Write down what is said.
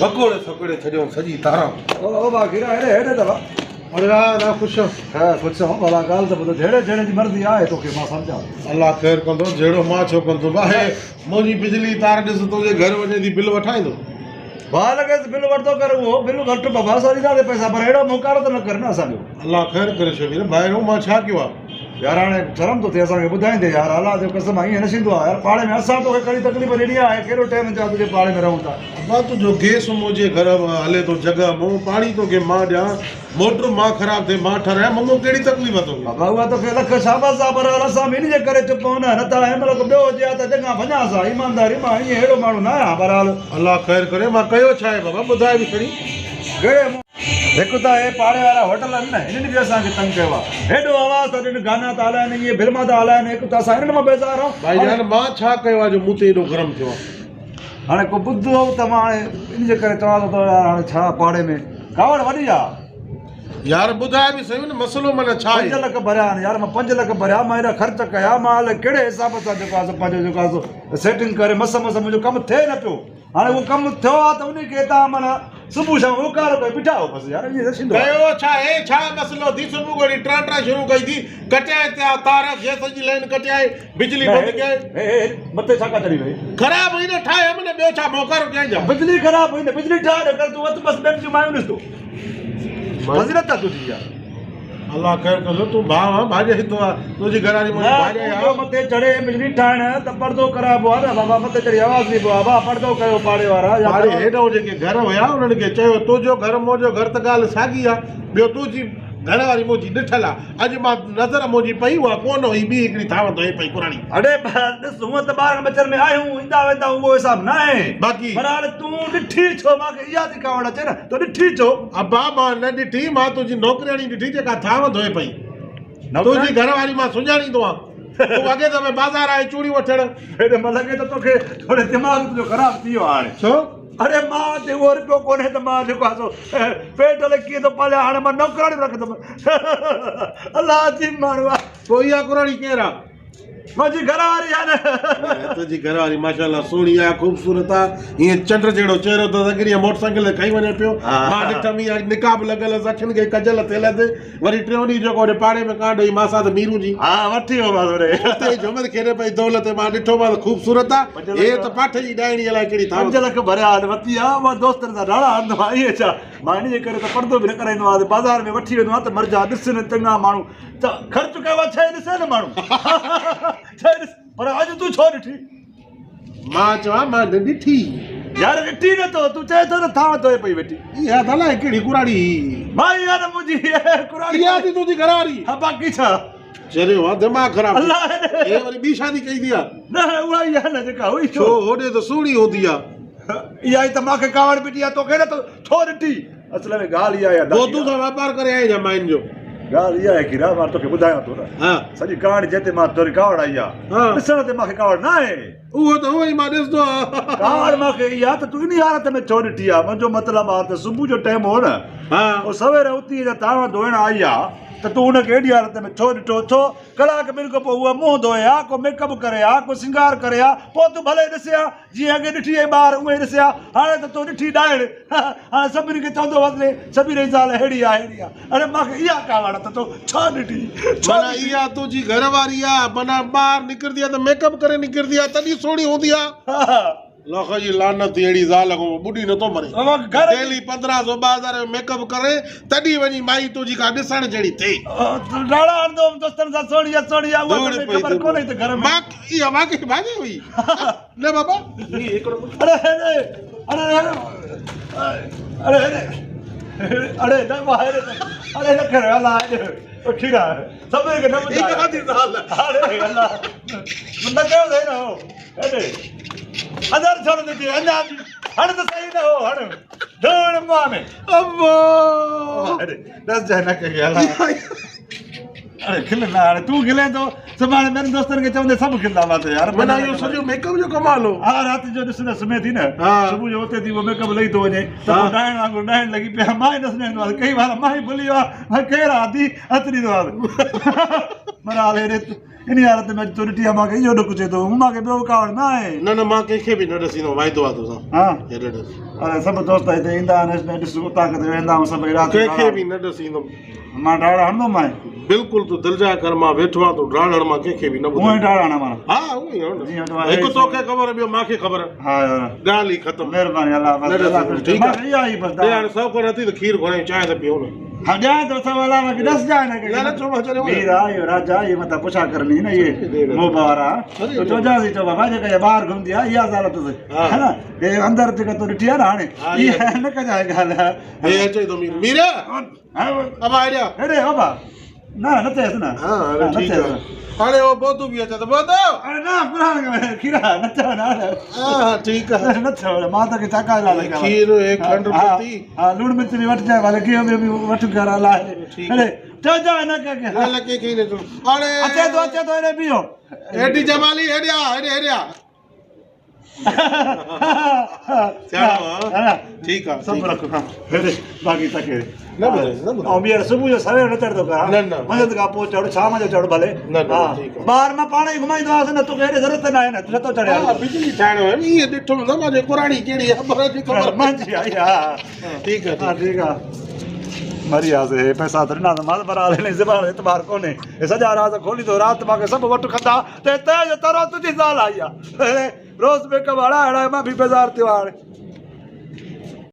وڪوڙي سڪوڙي ڇڏيو سڄي تاران. او او با کيرا هيڏي هيڏي ته وا. اڙي را را خوش. ها خوش هون ڀلا ڳالهه ته ٻڌ جهيڙي جهيڙي جي مرضي آهي توکي مان سمجهان. الله خير ڪندو جهيڙو مان ڇو ڪندو باهي منهنجي بجلي تار ڏس تنهنجي گهر وڃي ٿي بل وٺائيندو. ڀاء لڳيس بل ورتو ڪر اهو بل وٺ بابا اسان ڏينداسين پئسا پر اهڙو موڪارو ته نه ڪر نه اسان جو. الله خير ڪري شبير ڀائرو مان ڇا ڪيو آ. يار هاڻي شرم ٿو ٿئي اسان کي ٻڌائيندي يار الله جو قسم آ ائين نه ٿيندو آ يار پاڙي ۾ اسان توکي ڪهڙي تڪليف ڏني آ ۽ ڪهڙو ٽيم ٿيو آ تنهنجي پاڙي ۾ رهون ٿا. ابا تنهنجو گيس منهنجي گهر مان هلي ٿو جڳهه مون پاڻي توکي مان ڏيان موٽر مان خراب ٿئي مان ٺهرايان مون ڪهڙي تڪليف آ توکي. بابا اها توکي لک شاباس آ پر اسان به ان جي ڪري چپ آهيون نه نه ته هن مهل ڪو ٻيو هجي ها ته جڳهه ڀڃانس ها ايمانداري مان ائين اهڙو ماڻهو نه آهيان بهرحال. الله خير ڪري مان ڪيو ڇا آهي بابا ٻڌاء به کڻي. ڪهڙي منهن. هڪ ته اهي پاڙي وارا هوٽل آهن نه انهن به اسان کي تنگ ڪيو آهي هيڏو آواز ٿا ڏين گانا ٿا هلائن اهي فلما ٿا هلائن هڪ ته اسان انهن مان بيزار آهيون. ڀائي جان مان ڇا ڪيو آهي جو مون تي ايڏو گرم ٿيو آهي. هاڻي ڪو ٻڌو ته مان هاڻي ان جي ڪري چوان ٿو ته يار هاڻي ڇا پاڙي ۾ ڪاوڙ وڏي آ. يار ٻڌاء به سهي نه مسئلو معنيٰ ڇا آهي. 5 لک ڀريا آهن يار مان 5 لک ڀريا مان ايڏا خرچ ڪيا مان الائي ڪهڙي حساب سان جيڪو آهي سو پنهنجو جيڪو آهي سو سيٽنگ ڪري مس مس منهنجو ڪم ٿئي نه پيو. هاڻي اهو ڪم ٿيو آ ته انهي کي تان معنيٰ صبح شام اوڪارو ڪيو بيٺا آهيو بس يار ائين نه ٿيندو آ. ڪيو ڇا هي ڇا مسئلو ٿي صبح گهڙي ٽران ٽران شروع ڪئي ٿي ڪٽيائين تيا تار گيس جي لائين ڪٽيائين بجلي بند ڪيائين. هي هي مٿي ڇا ڪا چڙهي وئي. خراب هئي نه ٺاهيم نه ٻيو ڇا موڪارو ڪيائين ڇا. بجلي خراب هئي نه بجلي ٺاهي ڏي ڪر تون وت بس ٻين جون مايون ڏس تو فضيلت آ تنهنجي يار. الله خير ڪندو تون ڀاء آن ڀاڄائي ٿو آ تنهنجي گهر واري منهنجي ڀاڄائي آ. نه مٿي چڙهي بجلي ٺاهڻ ته پردو ڪرائبو آ نه بابا مٿي چڙهي آواز ڏبو آ ڀاء پردو ڪيو پاڙي وارا يا پاڙي هيڏانهن جيڪي گهر هيا انهن کي چيو تنهنجو گهر منهنجو گهر ته ڳالهه ساڳي آ ٻيو تنهنجي گهر واري منهنجي ڏٺل آ اڄ مان نظر منهنجي پئي اها ڪونه هئي ٻي هڪڙي ٿانو ڌوئي پئي ڪراڙي. اڙي ڏس هونء ته ٻارن ٻچن ۾ آهيون ايندا ويندا اهو حساب ناهي باقي. پر هاڻي تون ڏٺي ڇو مان کي اها ٿي ڪاوڙ اچي نه تو ڏٺي ڇو. ابا مان نه ڏٺي مان تنهنجي نوڪرياڻي ڏٺي جيڪا ٿانو ڌوئي پئي. تنهنجي گهر واري مان سڃاڻيندو آهيان. تون اڳي دفعي بازار آئين چوڙيون وٺڻ. هيڏي مهل لڳي ٿو توکي ٿوري دماغ تنهنجو خراب ٿي ويو آهي هاڻي. ڇو؟ اڙي مان وٽ اهو رپيو ڪونهي ته مان جيڪو آهي سو پيٽ الائي ڪيئن ٿو پاليان هاڻي مان نوڪراڻيون رکندم. الله عجيب ماڻهو آهي. پوء اها ڪراڙي ڪير آهي؟ منهنجي گهر واري آهي نه. تنهنجي گهر واري ماشاء الله سهڻي آهي خوبصورت آهي ائين چنڊ جهڙو چهرو اٿس اڳ ڏينهن موٽر سائيڪل تي کئي وڃي پيو مان ڏٺم اها نقاب لڳل هئس اکين کي ڪجل ٿيل هئس وري ٽيون ڏينهن جيڪو هوڏي پاڙي ۾ ڪانڊ هئي ماسات ميرون جي ها وٺي ويو مانس هوڏي اتي جهومر کيڏي پئي دول تي مان ڏٺو مانس خوبصورت آهي هي ته پاٺ جي ڏائڻي الائي ڪهڙي ٿانو 5 لک ڀريا آهن وتي آ مان دوستن سان ڊاڙا هڻندو آهيان ائين ڇا مان ان جي ڪري ته پردو به نه ڪرائيندو آهيان بازار ۾ وٺي ويندو آهيان ته مرجا ڏسن چڱا ماڻهو ته خرچ ڪيو آهي ڇهي ڏسي نه ماڻهو ڇهي ڏس پر اڄ تون ڇو ڏٺي؟ مان چوان مان نه ڏٺي. يار ڏٺي نه تو تون چئين ٿو نه ٿانو ڌوئي پئي ويٺي. اها ته الائي ڪهڙي ڪراڙي هئي. ڀائي اها ته منهنجي ڪراڙي. اها ٿي تنهنجي گهرواري. ها باقي ڇا. چريو آ دماغ خراب ٿي. هي وري ٻي شادي ڪئي ٿي آ. نه اها ئي آ نه جيڪا هئي ڇو هوڏي ته سهڻي هوندي آ. اها ئي ته مان کي ڪاوڙ پٽي آ توکي نه ته ڇو ڏٺي. اصل ۾ ڳالهه اها آهي ادا. گودو سان واپار ڪري آئين ڇا ماين جو. ڳالهه اها آهي کيرا مان توکي ٻڌايان ٿو نه. ها. سڄي ڪهاڻي جنهن تي مان توري ڪاوڙ آئي آ. ها. ڏسڻ تي مان کي ڪاوڙ نه آهي. اهو ته هونئن ئي مان ڏسندو آهيان. ڪاوڙ مان کي اها ته تون انهي حالت ۾ ڇو ڏٺي آ. منهنجو مطلب آ ته صبح جو ٽيم هو نه. ها. او سوير اٿي جا ٿانو ڌوئڻ آئي آ ته تون ان کي اهڙي حالت ۾ ڇو ڏٺو ڇو ڪلاڪ ٻن کان پوء هوء منهن ڌوئي ها ڪو ميڪ اپ ڪري ها ڪو سينگار ڪري ها پوء تون ڀلي ڏسين ها. جيئن اڳي ڏٺي هئي ٻار اونئن ئي ڏسي ها، هاڻي ته تو ڏٺي ڏائڻ، هاڻي سڀني کي چوندو وڃي سڀني جي زال ههڙي آ ههڙي آ، اڙي مان کي اها ڪاوڙ ته تو ڇا ڏٺي، ڇا معنيٰ ڏٺي. اها تنهنجي گهر واري آ، معنيٰ ٻاهر نڪرندي آ ته ميڪ اپ ڪري نڪرندي آ تڏهن سهڻي هوندي آ. لک جي لعنت ٿي اهڙي زال کان ٻڏي نٿو مري. ڊيلي 15 سو 2000 جو ميڪ اپ ڪري تڏهن وڃي مائي تنهنجي ڪا ڏسڻ جهڙي ٿئي. ڊاڙا هڻندو هوم دوستن سان سهڻي آ سهڻي آ اها ته خبر ڪونهي ته گهر ۾. مان اها واقعي ڀاڄي هئي. نه بابا اڙي اڙي اڙي اڙي نه ٻاهر اڙي نه کر الله او کيرا سڀني کي نه ٻڌاء اڙي الله نه ڪيو صحيح نه هو اڙي اندر ڇو نه ٿي اڃا هڻ ته صحيح نه هو هڻ ڌوڙ مان ۾ ابا اڙي دس جا نه ڪي الله. अरे खिल न हाणे तूं खिले थो, सुभाणे ॿियनि दोस्तनि खे चवंदे सभु खिलंदा मां यार। माना इहो सॼो मेकअप जो कमाल हो। हा, राति जो ॾिस न सुम्हे थी न, सुबुह जो उथे थी उहो मेकअप लही थो वञे त पोइ ॾाइण वांगुरु ॾाइण लॻी पिया। मां ई न सुञाणींदो आहियाँ, कई बार मां ई भुली वियो आहियाँ, केरु आहे आदि हथु ॾींदो आहे। बहरहाल हेॾे इन हालत में तूं ॾिठी आहे मूंखे इहो ॾुख थिए थो, मूंखे ॿियो कावड़ न आहे। न न, मां कंहिंखे बि न ॾसींदो, वाइदो आहे तोसां। हा, हेॾे ॾिस। अरे सभु दोस्त हिते ईंदा आहिनि, ॾिस उतां किथे वेंदा आहियूं सभई राति। कंहिंखे बि न ॾसींदुमि मां, ॾाढ़ हणंदोमांइ। बिल्कुलु तूं दिलि जा कर, मां वेठो आहियाँ, तूं ॾाढ़ हण, मां कंहिंखे बि न ॿुधाईंदो। उअं ई ॾाढ़ हणा माना। हा, उअं ई हण। हिकु तोखे ख़बर, ॿियो मूंखे ख़बर। हा यार, ॻाल्हि ई ख़तमु। महिरबानी, अलाह ठीकु आहे। इहा ई बसि। हाणे सौ कोन अथई त खीर घुरायूं, चांहि त पियो न। हा, ॾियां थो सभु, अलाह मूंखे ॾसजांइ न। न, छो मां चयो मीर आहे इहो, राजा इहो मथां पुछा करणी न, इहे मोब वारा। तो चओजांसि, चओ बाबा जेका इहा ॿाहिरि घुमंदी आहे इहा ज़ाल अथसि, है न? हे अंदरि जेका तूं ॾिठी आहे न हाणे, इहा न कजांइ ॻाल्हि। हे अचे थो मीर। मीर अबा हेॾे हेॾे अबा, न न चयसि न। हा, हाणे ठीकु आहे। हाणे उहो बोधू बि अचे थो। बोधू, अरे न पुराण खीरा न चओ न। हा, ठीकु आहे, न चओ। मां तोखे छा का लाइ खीर, हे खंड पत्ती, हा, लूण मिर्च बि वठिजांइ, भले घियो बि वठि घर अलाए। अरे चओजांइ न कंहिंखे। न न, कंहिंखे न चओ। हाणे अचे थो, अचे थो, हेॾे बीहो। हेॾी जमाली, हेॾे आ, हेॾे हेॾे आ। ठीकु आहे, सभु रख बाक़ी तके न ॿुधाए, न ॿुधाए। ऐं ॿीहर सुबुह जो सवेर न चढ़ंदो कर। न न, मंझंदि खां पोइ चढ़, शाम जो चढ़ भले। न न, ठीकु आहे। ॿाहिरि मां पाण ई घुमाईंदो आहियां न, तोखे हेॾे ज़रूरत न आहे न, नथो चढ़े। बिजली ठाहिणो आहे, ईअं ॾिठो न मां, कुराणी कहिड़ी आहे, पर ख़बर मंझि आई। हा, ठीकु आहे, हा ठीकु आहे। मरी वियासीं, हे पैसा त ॾिना मां, बहरहाल हिन ज़बान एतबार कोन्हे। हे सॼा राज़ खोलींदो, राति मूंखे सभु वठु कंदा त ते तरो तुंहिंजी ज़ाल आई आहे, रोज़ मेकअप हणाए हणाए मां बि बेज़ार थियो हाणे।